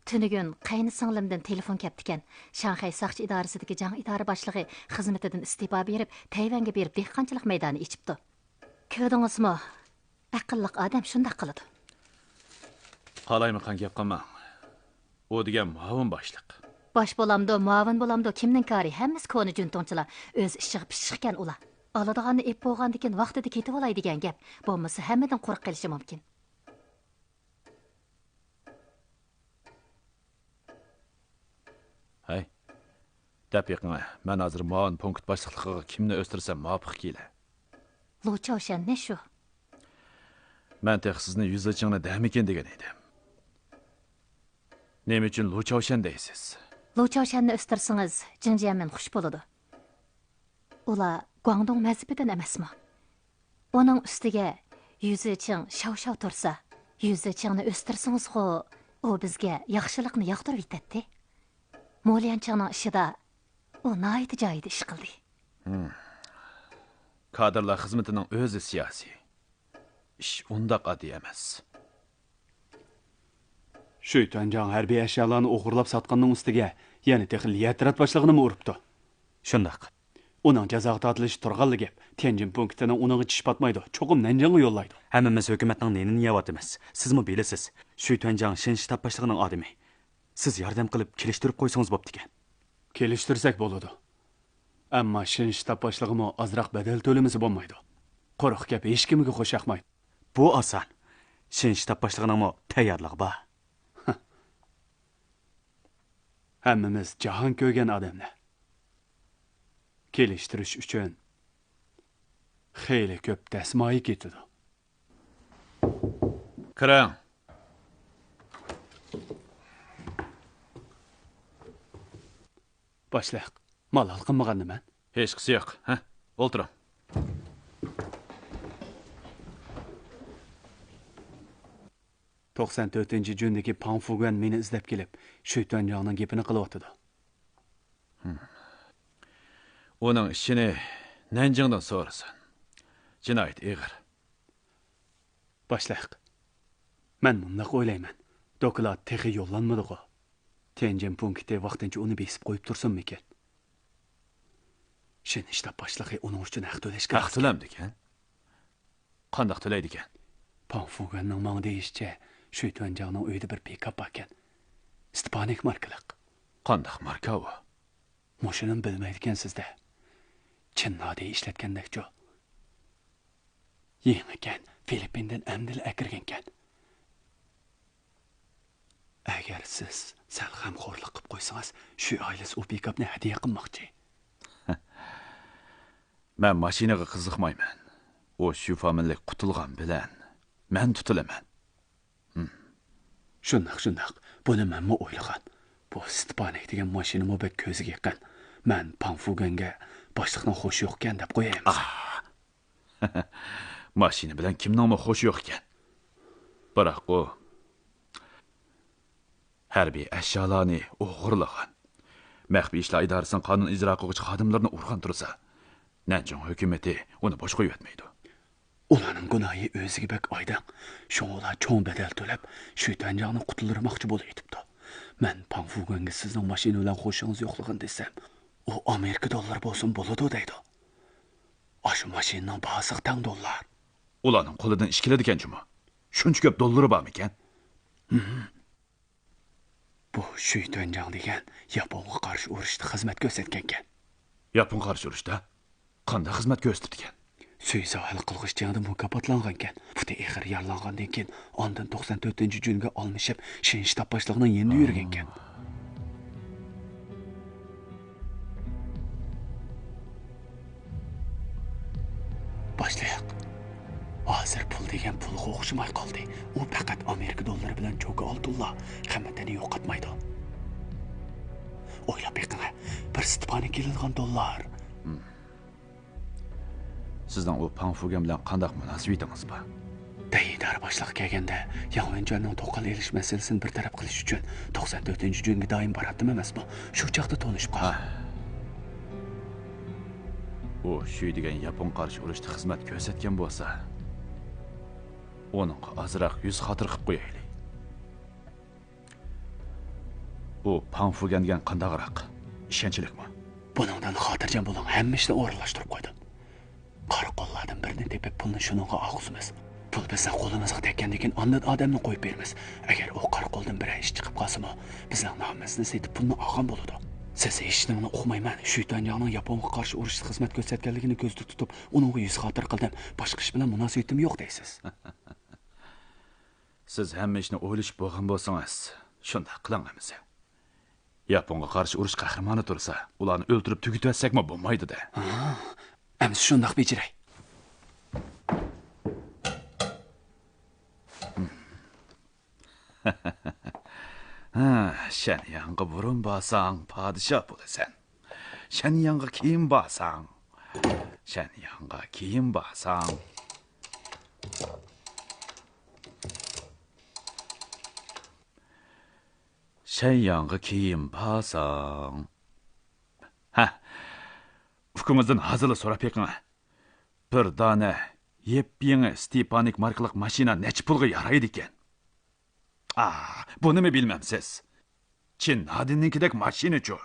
تۈنۈگۈن قەينى سىڭلىمدىن تېلېفون كەپتىكەن. شاڭخەي ساقچى ئىدارىسىدىكى جاڭ ئىدارە باشلىقى خىزمىتىدىن ئىستېپا بېرىپ، تەيۋەنگە بېرىپ دېھقانچىلىق مەيدانى ئېچىپتۇ. كۆردىڭىزمۇ؟ ئەقىللىق ئادەم شۇنداق قىلىدۇ. قالايمىقان گەپ قىلماڭ. ئۇ دېگەن مۇئاۋىن باشلىق. باش بولامدۇ، مۇئاۋىن بولامدۇ، كىمنىڭ كارى؟ ھەممىسى كونا جۈنتۇڭچىلار. ئۆز ئىشىغا پىششىقكەن ئۇلار. ئالىدىغاننى ئېپ بولغاندىكىن ۋاقتىدا كېتىۋالاي دېگەن گەپ. بولمىسا ھەممىدىن قۇرۇق قېلىشى مۇمكىن. ھەي، دەپ بېقىڭە، مەن ھازىر مۇئاۋىن پونكىت باشلىقلىقىغا كىمنى ئۆستۈرسەم مۇۋاپىق كېلە؟ لۇ چاۋشەننى شۇ. مەن تېخى سىزنى يۈزى چىڭنى دەمىكىن دېگەن ئىدىم. نېمە ئۈچۈن لۇ چاۋشەن دەيسىز؟ لۇ چاۋشەننى ئۆستۈرسىڭىز، جىڭ جيەنمىن خۇش بولىدۇ. ئۇلار گۇاڭدۇڭ مەزھىپىدىن ئەمەسمۇ؟ ئۇنىڭ ئۈستىگە يۈزى چىڭ شاۋ-شاۋ تۇرسا، يۈزى چىڭنى ئۆستۈرسىڭىزغۇ، ئۇ بىزگە ياخشىلىقنى ياغدۇرۇۋېتەتتى. موليەن چىڭنىڭ ئىشىدا ئۇ ناھايىتى جايىدا ئىش قىلدى. ھىم. كادىرلار خىزمىتىنىڭ ئۆزى سىياسىي. ئىش ئۇنداق ئاددىي ئەمەس. شۈي تۈەنجاڭ ھەربىي ئەشيالارنى ئوغرىلاپ ساتقىنىنىڭ ئۈستىگە يەنە تېخى ليەترات باشلىقىنىمۇ ئۇرۇپتۇ. شۇنداق. ئۇنىڭ جازاغا تارتىلىشى تۇرغانلا گەپ. تيەنجىن پونكىتىنىڭ ئۇنىڭغا چىشى پاتمايدۇ. چوقۇم نەنجىڭغا يوللايدۇ. ھەممىمىز ھۆكۈمەتنىڭ نېنىنى يەۋاتىمىز. سىزمۇ بىلىسىز. شۈي تۈەنجاڭ شىن شتاب باشلىقىنىڭ ئادىمى. سىز ياردەم قىلىپ كېلىشتۈرۈپ قويسىڭىز بوپتىكەن. كېلىشتۈرسەك بولىدۇ. ئەمما شىن شتاب باشلىقىمۇ ئازراق بەدەل تۆلىمىسە بولمايدۇ. قۇرۇق گەپ ھېچكىمگە خوش ياقمايدۇ. بۇ ئاسان. شىن شتاب باشلىقىنىڭمۇ تەييارلىقى بار. ھەممىمىز جاھان كۆرگەن ئادەملەر. كېلىشتۈرۈش ئۈچۈن خېلى كۆپ دەسمايە كېتىدۇ. كىرىڭ. باشلىق، مالال قىلمىغاندا مەن. ھېچقىسى يوق. ھە، ئولتۇرۇڭ. توقسان تۆتىنچى جۈندىكى پاڭ فۇگۈەن مېنى ئىزدەپ كېلىپ، شۈي تۈەنجاڭنىڭ گېپىنى قىلىۋاتىدۇ. ھىم. ئۇنىڭ ئىشىنى نەنجىڭدىن سورىسۇن. جىنايىتى ئېغىر. باشلىق، مەن مۇنداق ئويلايمەن، دوكلات تېخى يوللانمىدىغۇ؟ تيەنجىن پونكىتى ۋاقتىنچە ئۇنى بېسىپ قويۇپ تۇرسۇنمىكىن؟ شىن شتاب باشلىقى ئۇنىڭ ئۈچۈن ھەق تۆلەشكە ھەق تۆلەمدىكەن؟ قانداق تۆلەيدىكەن؟ پاڭ فۇگۈەننىڭ ماڭا دېيىشىچە، شۈي تۈەنجاڭنىڭ ئۆيىدە بىر پىكاپ باركەن. ستېپانىك ماركىلىق. قانداق ماركا ئۇ؟ مۇشۇنىمۇ بىلمەيدىكەنسىز-دە. چىن نادىيە ئىشلەتكەندەكچۇ؟ يېڭىكەن، فىلىپپىندىن ئەمدىلا ئەكىرگەنكەن. ئەگەر سىز سەل غەمخورلۇق قىپ قويسىڭىز، شۈي ئائىلىسى ئۇ پىكاپنى ھەدىيە قىلماقچى. مەن ماشىنىغا قىزىقمايمەن. ئۇ شۈي فامىلىلىك قۇتۇلغان بىلەن مەن تۇتۇلىمەن. ھىم. شۇنداق، شۇنداق. بۇنى مەنمۇ ئويلىغان. بۇ ستېپانىك دېگەن ماشىنىمۇ بەك كۆزگە يېقىن. مەن پاڭ فۇگەنگە باشلىقنىڭ خوشى يوقكەن دەپ قويايمىز. ئاھ. ماشىنا بىلەن كىمنىڭمۇ خوشى يوق ئىكەن؟ بىراق ئۇ ھەربىي ئەشيالارنى ئوغرىلىغان، مەخپىي ئىشلار ئىدارىسىنىڭ قانۇن ئىجرا قىلغۇچى خادىملىرىنى ئۇرغان تۇرسا، نەنجىڭ ھۆكۈمىتى ئۇنى بوش قويۇۋەتمەيدۇ. ئۇلارنىڭ گۇناھى ئۆزىگە بەك ئايدىڭ. شۇڭا ئۇلار چوڭ بەدەل تۆلەپ، شۈي تۈەنجاڭنى قۇتۇلدۇرماقچى بولۇۋېتىپتۇ. مەن پاڭ فۇگۈەنگە سىزنىڭ ماشىنا بىلەن خوشىڭىز يوقلۇقىنى دېسەم، ئۇ ئامېرىكا دوللىرى بولسىمۇ بولىدۇ دەيدۇ. ئاشۇ ماشىنىنىڭ باھاسىغا تەڭ دوللار. ئۇلارنىڭ قولىدىن ئىش كېلىدىكەن جۇمۇ. شۇنچە كۆپ دوللىرى بارمىكەن؟ ھىم. بۇ شۈي تۈەنجاڭ دېگەن ياپونغا قارشى ئۇرۇشتا خىزمەت كۆرسەتكەنكەن. ياپونغا قارشى ئۇرۇشتا؟ قانداق خىزمەت كۆرسىتىپتىكەن؟ سۈيزاۋ ھەل قىلغۇچ جەڭدە مۇكاپاتلانغانكەن. پۇتى ئېغىر يارىلانغاندىن كېيىن، ئاندىن توقسان تۆتىنچى جۈنگە ئالمىشىپ، شىن شتاب باشلىقىنىڭ يېنىدا يۈرگەنكەن. باشلىق، ھازىر پۇل دېگەن پۇلغا ئوخشىماي قالدى. ئۇ پەقەت ئامېرىكا دوللىرى بىلەن چوكا ئالتۇنلا، قىممىتىنى يوقاتمايدۇ. ئويلاپ بېقىڭە، بىر ستېپانىك كېلىدىغان دوللار. ھىم. سىزنىڭ ئۇ پاڭ فۇگەن بىلەن قانداق مۇناسىۋىتىڭىز بار؟ دەي ئىدارە باشلىقى كەلگەندە، ياڭ ۋېنجۈەننىڭ توقال ئېلىش مەسىلىسىنى بىر تەرەپ قىلىش ئۈچۈن توقسان تۆتىنچى جۈنگە دائىم باراتتىم ئەمەسمۇ؟ شۇ چاغدا تونۇشۇپ قالدۇق. ئۇ شۈي دېگەن ياپونغا قارشى ئۇرۇشتا خىزمەت كۆرسەتكەن بولسا، ئۇنىڭغا ئازراق يۈز خاتىرە قىپ قويايلى. ئۇ پاڭ فۇگەن دېگەن قانداقراق؟ ئىشەنچلىكمۇ؟ بۇنىڭدىن خاتىرجەم بولۇڭ، ھەممە ئىشنى ئورۇنلاشتۇرۇپ قويدۇم. قارا قوللاردىن بىرنى تېپىپ، پۇلنى شۇنىڭغا ئالغۇزىمىز. پۇل بىزنىڭ قولىمىزغا تەگكەندىن كېيىن، ئاندىن ئادەمنى قويۇپ بېرىمىز. ئەگەر ئۇ قارا قولدىن بىرەر ئىش چىقىپ، قالسىمۇ، بىزنىڭ نامىمىزنى سېتىپ پۇلنى ئالغان بولىدۇ. سىز ھېچنېمىنى ئۇقمايمەن. شۈيتەنجاڭنىڭ ياپونغا قارشى ئۇرۇشتا خىزمەت كۆرسەتكەنلىكىنى كۆزدە تۇتۇپ، ئۇنىڭغا يۈز خاتىرە قىلدىم. باشقا ئىش بىلەن مۇناسىۋىتىم يوق دەيسىز. سىز ھەممە ئىشنى ئويلىشىپ بولغان بولسىڭىز، شۇنداق قىلىڭ ئەمىسە. ياپونغا قارشى ئۇرۇش قەھرىمانى تۇرسا، ئۇلارنى ئۆلتۈرۈپ تۈگىتىۋەتسەكمۇ بولمايدۇ-دە. ھا، ئەمىسە شۇنداق بېجىرەي. ھە، شەنياڭغا بۇرۇن بارساڭ، پادىشاھ بولىسەن. شەنياڭغا كېيىن بارساڭ، شەنياڭغا كېيىن بارساڭ. شەنياڭغا كېيىن بارساڭ. ھە، ئۇكىڭىزدىن ھازىرلا سوراپ بېقىڭ. بىر دانە يېپيېڭى ستېپانىك ماركىلىق ماشىنا نەچچە پۇلغا يارايدىكەن؟ ئا، بۇنىمۇ بىلمەمسىز؟ چىن نادىننىڭكىدەك ماشىنىچۇ؟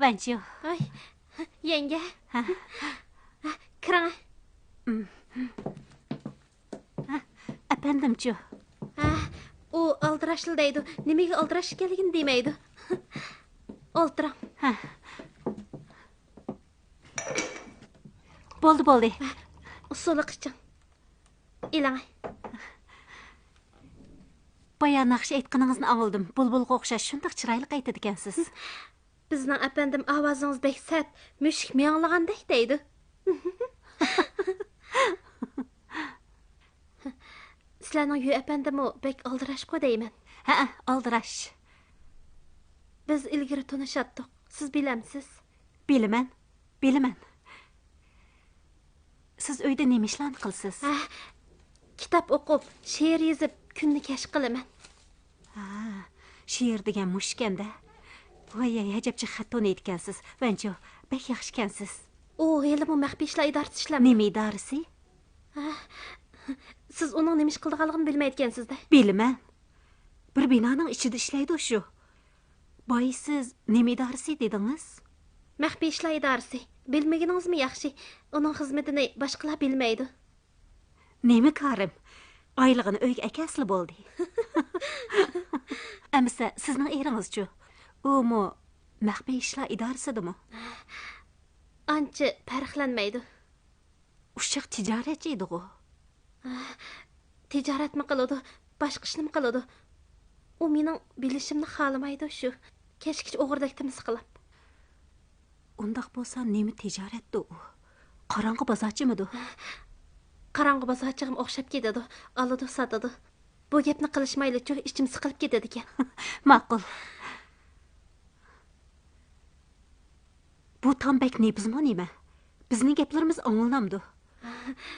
ۋەنچيۇ. ئاي، يەڭگە. ھە. كىرىڭ. ھە، ئەپەندىمچۇ؟ ھە، ئۇ ئالدىراشلا دەيدۇ. نېمىگە ئالدىراش ئىكەنلىكىنى دېمەيدۇ. ئولتۇرۇڭ. ھە. بولدى، بولدى. ھە، ئۇسسۇلۇق ئىچىڭ. ئېلىڭ. بايا ناخشا ئېيتقىنىڭىزنى ئاڭلىدىم. بۇلبۇلغا ئوخشاش شۇنداق چىرايلىق ئېيتىدىكەنسىز. بىزنىڭ ئەپەندىم ئاۋازىڭىز بەك سەت، مۈشۈك مىياڭلىغاندەك دەيدۇ. سىلەرنىڭ يۈ ئەپەندىمۇ بەك ئالدىراشقۇ دەيمەن. ھەئە، ئالدىراش. بىز ئىلگىرى تونۇشاتتۇق. سىز بىلەمسىز؟ بىلىمەن، بىلىمەن. سىز ئۆيدە نېمە ئىشلارنى قىلىسىز؟ ھە، كىتاب ئوقۇپ، شېئىر يېزىپ، كۈننى كەچ قىلىمەن. ھە، شېئىر دېگەن مۇشۇكەن-دە. ۋاي، ئەجەبچە خەت تونۇيدىكەنسىز. ۋەنچيۇ، بەك ياخشىكەنسىز. ئۇ ھېلىمۇ مەخپىي ئىشلار ئىدارىسى ئىشلەمدۇ؟ نېمە ئىدارىسى؟ ھە، سىز ئۇنىڭ نېمە ئىش قىلىدىغانلىقىنى بىلمەيدىكەنسىز-دە. بىلىمەن. بىر بىنانىڭ ئىچىدە ئىشلەيدۇ شۇ. باي، سىز نېمە ئىدارىسى دېدىڭىز؟ مەخپىي ئىشلار ئىدارىسى. بىلمىگىنىڭىزمۇ ياخشى. ئۇنىڭ خىزمىتىنى باشقىلار بىلمەيدۇ. نېمە كارىم؟ ئايلىقىنى ئۆيگە ئەكەلسىلا بولدى. ئەمىسە، سىزنىڭ ئېرىڭىزچۇ؟ ئۇمۇ مەخپىي ئىشلار ئىدارىسىدىمۇ؟ ئانچە پەرقلەنمەيدۇ. ئۇششاق تىجارەتچى ئىدىغۇ؟ تىجارەتمۇ قىلىدۇ، باشقا ئىشنىمۇ قىلىدۇ. ئۇ مېنىڭ بىلىشىمنى خالىمايدۇ شۇ. كەچكىچە ئوغرىدەك تىمىسقىلاپ. ئۇنداق بولسا نېمە تىجارەتتۇ ئۇ؟ قاراڭغۇ بازارچىمىدۇ؟ قاراڭغۇ بازارچىغىمۇ ئوخشاپ كېتىدۇ. ئالىدۇ، ساتىدۇ. بۇ گەپنى قىلىشمايلىچۇ ئىچىم سىقىلىپ كېتىدىكەن. ماقۇل. بۇ تام بەك نېپىزمۇ نېمە؟ بىزنىڭ گەپلىرىمىز ئاڭلىنامدۇ؟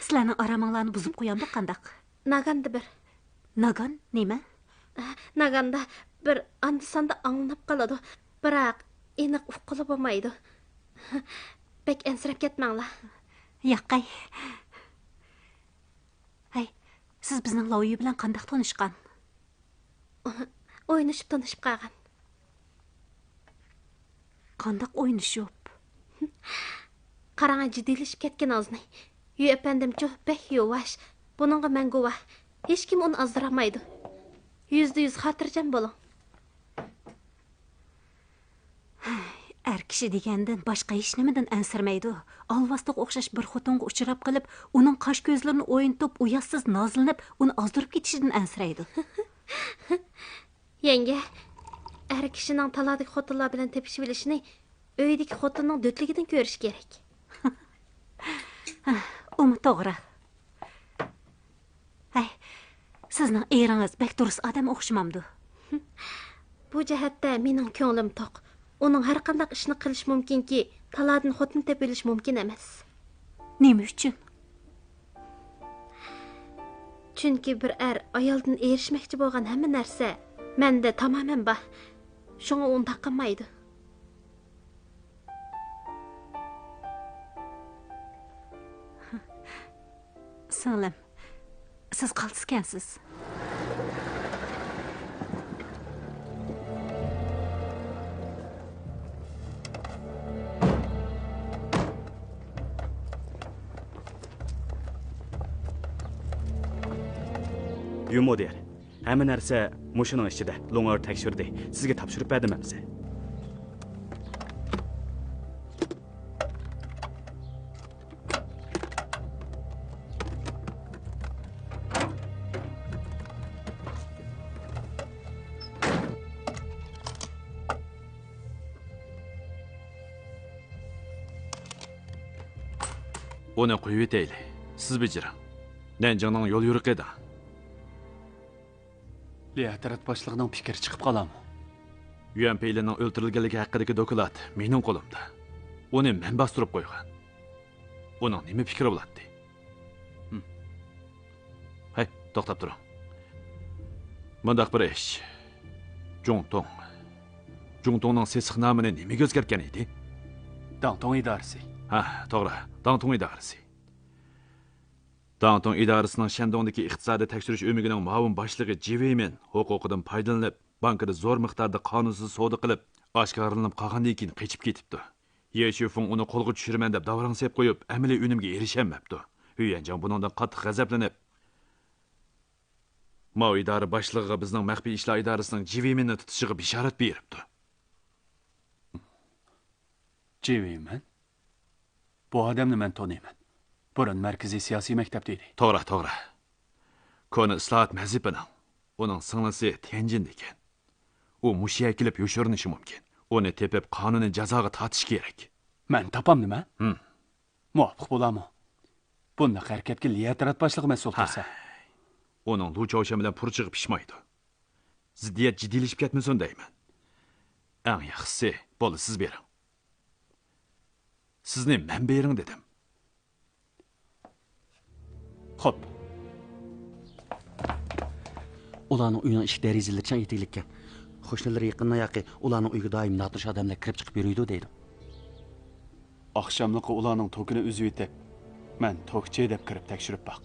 سىلەرنىڭ ئارامىڭلارنى بۇزۇپ قويامدۇ قانداق؟ ناگاندا بىر. ناگان نېمە؟ ناگاندا بىر ئاندا-ساندا ئاڭلىنىپ قالىدۇ. بىراق، ئېنىق ئۇققىلى بولمايدۇ. بەك ئەنسىرەپ كەتمەڭلار. ياقەي. ھەي، سىز بىزنىڭ لاۋيۇ بىلەن قانداق تونۇشقان؟ ئوينىشىپ تونۇشۇپ قالغان. قانداق ئوينىشىپ؟ قاراڭ، جىددىيلىشىپ كەتكىنىڭىزنى. يۈ ئەپەندىمچۇ بەك يۇۋاش. بۇنىڭغا مەن گۇۋاھ. ھېچكىم ئۇنى ئازدۇرالمايدۇ. يۈزدە يۈز خاتىرجەم بولۇڭ. ئەر كىشى دېگەندىن باشقا ھېچنېمىدىن ئەنسىرىمەيدۇ. ئالۋاستىغا ئوخشاش بىر خوتۇنغا ئۇچراپ قېلىپ، ئۇنىڭ قاش كۆزلىرىنى ئوينىتىپ، ئۇياتسىز نازلىنىپ، ئۇنى ئازدۇرۇپ كېتىشىدىن ئەنسىرەيدۇ. يەڭگە، ئەر كىشىنىڭ تالادىكى خوتۇنلار بىلەن تېپىشىۋېلىشىنى ئۆيدىكى خوتۇننىڭ دۆتلۈكىدىن كۆرۈش كېرەك. ئۇمۇ توغرا. ھەي، سىزنىڭ ئېرىڭىز بەك دۇرۇس ئادەم ئوخشىمامدۇ؟ بۇ جەھەتتە مېنىڭ كۆڭلۈم توق. ئۇنىڭ ھەر قانداق ئىشنى قىلىشى مۇمكىنكى، تالادىن خوتۇن تېپىۋېلىشى مۇمكىن ئەمەس. نېمە ئۈچۈن؟ چۈنكى بىر ئەر ئايالدىن ئېرىشمەكچى بولغان ھەممە نەرسە مەندە تامامەن بار. شۇڭا ئۇنداق قىلمايدۇ. سىڭلىم، سىز قالتىسكەنسىز. يۈمودېر، ھەممە نەرسە مۇشۇنىڭ ئىچىدە. لوڭئېر تەكشۈردى. سىزگە تاپشۇرۇپ بەردىم ھەممىسى. ئۇنى قويۇۋېتەيلى. سىز بېجىرىڭ. نەنجىڭنىڭ يول يورۇقى ئىدى. ليەترات باشلىقىنىڭ پىكرى چىقىپ قالامۇ؟ يۈەن پېيلىنىڭ ئۆلتۈرۈلگەنلىكى ھەققىدىكى دوكلات مېنىڭ قولۇمدا. ئۇنى مەن باستۇرۇپ قويغان. ئۇنىڭ نېمە پىكرى بولاتتى؟ ھەي، توختاپ تۇرۇڭ. مۇنداق بىر ئىش. جۇڭتۇڭ. جۇڭتۇڭنىڭ سېسىق نامىنى نېمىگە ئۆزگەرتكەن ئىدى؟ داڭتۇڭ ئىدارىسى. ھە، توغرا. داڭتۇڭ ئىدارىسى. داڭتۇڭ ئىدارىسىنىڭ شەندۇڭدىكى ئىقتىسادىي تەكشۈرۈش ئۆمىكىنىڭ مۇئاۋىن باشلىقى جى ۋېيمىن ھوقۇقىدىن پايدىلىنىپ، بانكىدا زور مىقداردا قانۇنسىز سودا قىلىپ، ئاشكارىلىنىپ قالغاندىن كېيىن قېچىپ كېتىپتۇ. يې شۈفېڭ ئۇنى قولغا چۈشۈرىمەن دەپ داۋراڭ سېلىپ قويۇپ، ئەمەلىي ئۈنۈمگە ئېرىشەلمەپتۇ. ھۈيۈەنجاڭ بۇنىڭدىن قاتتىق غەزەپلىنىپ، ماۋۇ ئىدارە باشلىقىغا بىزنىڭ مەخپىي ئىشلار ئىدارىسىنىڭ جى ۋېيمىننى تۇتۇشىغا بېشارەت بېرىپتۇ. جى ۋېيمىن؟ بۇ ئادەمنى مەن تونۇيمەن. بۇرۇن مەركىزىي سىياسىي مەكتەپتە ئىدى. توغرا، توغرا. كونا ئىسلاھات مەزھىپىنىڭ، ئۇنىڭ سىڭلىسى تيەنجىندىكەن. ئۇ مۇشۇ يەرگە كېلىپ يوشۇرۇنۇشى مۇمكىن. ئۇنى تېپىپ، قانۇنىي جازاغا تارتىش كېرەك. مەن تاپامدىمەن؟ ھىم. مۇۋاپىق بولامۇ؟ بۇنداق ھەرىكەتكە ليەترات باشلىقى مەسئۇل تۇرسا. ھەي. ئۇنىڭ لۇ چاۋشيەن بىلەن پۇرچىقى پىشمايدۇ. زىددىيەت جىددىيلىشىپ كەتمىسۇن دەيمەن. ئەڭ ياخشىسى، بولدى، سىز بېرىڭ. سىزنى مەن بېرىڭ دېدىم. خوپ. ئۇلارنىڭ ئۆيىنىڭ ئىشىك دېرىزىلىرى چىڭ ئېتىكلىككەن. قوشنىلىرى يېقىندا ياقى ئۇلارنىڭ ئۆيىگە دائىم ناتونۇش ئادەملەر كىرىپ چىقىپ يۈرىدۇ دەيدۇ. ئاخشاملىقى ئۇلارنىڭ توكىنى ئۈزۈۋېتىپ، مەن توكچى دەپ كىرىپ تەكشۈرۈپ باق.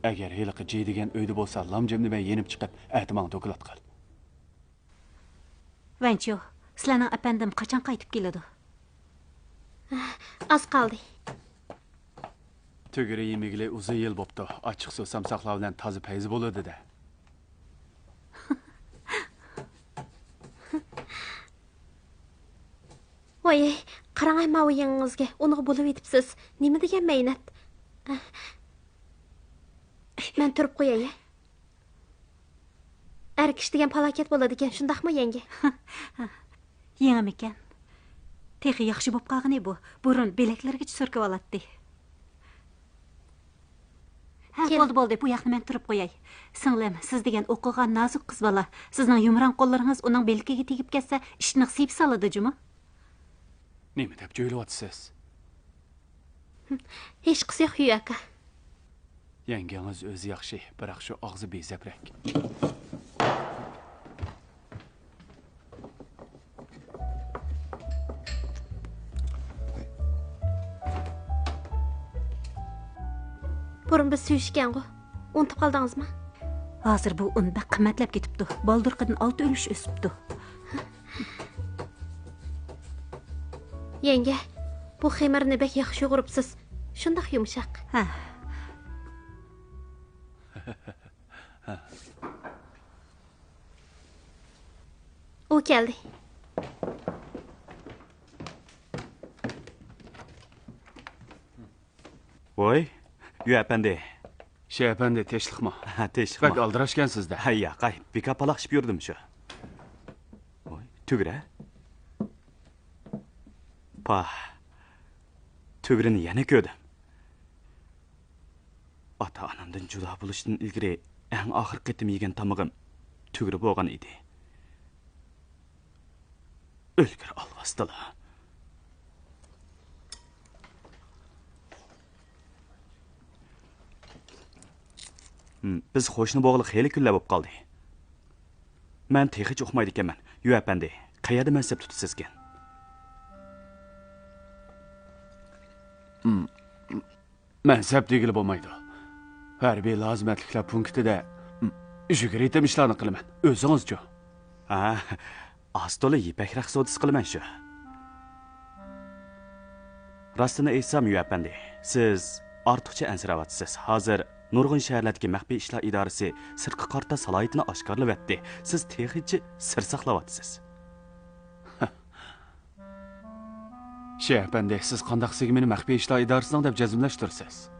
ئەگەر ھېلىقى جى دېگەن ئۆيدە بولسا، لامجىمنى مەن يېنىپ چىقىپ، ئەتە ماڭا دوكلات قىل. ۋەنچيۇ، سىلەرنىڭ ئەپەندىم قاچان قايتىپ كېلىدۇ؟ ئاز قالدى. تۈگرە يېمىگىلى ئۇزۇن يىل بوپتۇ. ئاچچىقسۇ سامساقلار بىلەن تازا پەيزى بولىدۇ-دە. ۋاي، قاراڭ ماۋۇ يېڭىڭىزگە، ئۇنىغا بولۇۋېتىپسىز. نېمە دېگەن مەينەت؟ مەن تۇرۇپ قوياي. ئەر كىشى دېگەن پالاكەت بولىدىكەن، شۇنداقمۇ، يەڭگە؟ يېڭىمىكەن؟ تېخى ياخشى بوپ قالغىنى بۇ. بۇرۇن بىلەكلىرىگىچە سۈركىۋالاتتى. ھە، كېل. بولدى، بولدى، بۇ ياقنى مەن تۇرۇپ قوياي. سىڭلىم، سىز دېگەن ئوقۇغان نازۇك قىز بالا. سىزنىڭ يۇمران قوللىرىڭىز ئۇنىڭ بىلىكىگە تېگىپ كەتسە، ئىشتىنىغا سىيپا سالىدۇ جۇمۇ. نېمە دەپ جۆيلۈۋاتىسىز؟ ھېچقىسى يوق، يۈ ئاكا. يەڭگىڭىز ئۆزى ياخشى، بىراق شۇ ئاغزى بىزەپرەك. بۇرۇن بىز سۆيۈشكەنغۇ؟ ئۇنتۇپ قالدىڭىزمۇ؟ ھازىر بۇ ئۇن بەك قىممەتلەپ كېتىپتۇ. بالدۇرقىدىن ئالتە ئۈلۈش ئۆسۈپتۇ. يەڭگە، بۇ خېمىرنى بەك ياخشى يۇغۇرۇپسىز. شۇنداق يۇمشاق. ھە. ئۇ كەلدى. ۋوي، يۈ ئەپەندى. شې ئەپەندى، تىنچلىقمۇ؟ تىنچلىقمۇ؟ بەك ئالدىراشكەنسىز-دە. ھەي، ياقاي، بىكار پالاقشىپ يۈردۈم شۇ. ۋوي، تۈگرە؟ پاھ، تۈگرىنى يەنە كۆردۈم. ئاتا-ئانامدىن جۇدا بولۇشتىن ئىلگىرى ئەڭ ئاخىرقى قېتىم يېگەن تامىقىم تۈگرە بولغان ئىدى. ئۆلگۈر ئالۋاستىلا. ھىم، بىز قوشنا بولغىلى خېلى كۈنلەر بولۇپ قالدى. مەن تېخىچە ئۇقمايدىكەنمەن. يۈ ئەپەندى، قەيەردە مەنسەپ تۇتىسىزكىن؟ ھىم، مەنسەپ دېگىلى بولمايدۇ. ھەربىي لازىمەتلىكلەر پونكىتىدە، م، يۈگۈر ئېتىم ئىشلارنى قىلىمەن. ئۆزىڭىزچۇ؟ ھە، ئاز-تولا يىپەك رەخت سودىسى قىلىمەن شۇ. راستىنى ئېيتسام، يۈ ئەپەندى، سىز ئارتۇقچە ئەنسىرەۋاتىسىز. ھازىر نۇرغۇن شەھەرلەردىكى مەخپىي ئىشلار ئىدارىسى سىرتقا قارىتا سالاھىيىتىنى ئاشكارىلىۋەتتى. سىز تېخىچە سىر ساقلاۋاتىسىز. شەيخ ئەپەندى، سىز قانداق سىگمىنى مەخپىي ئىشلار ئىدارىسىنىڭ دەپ جەزملەشتۈرىسىز؟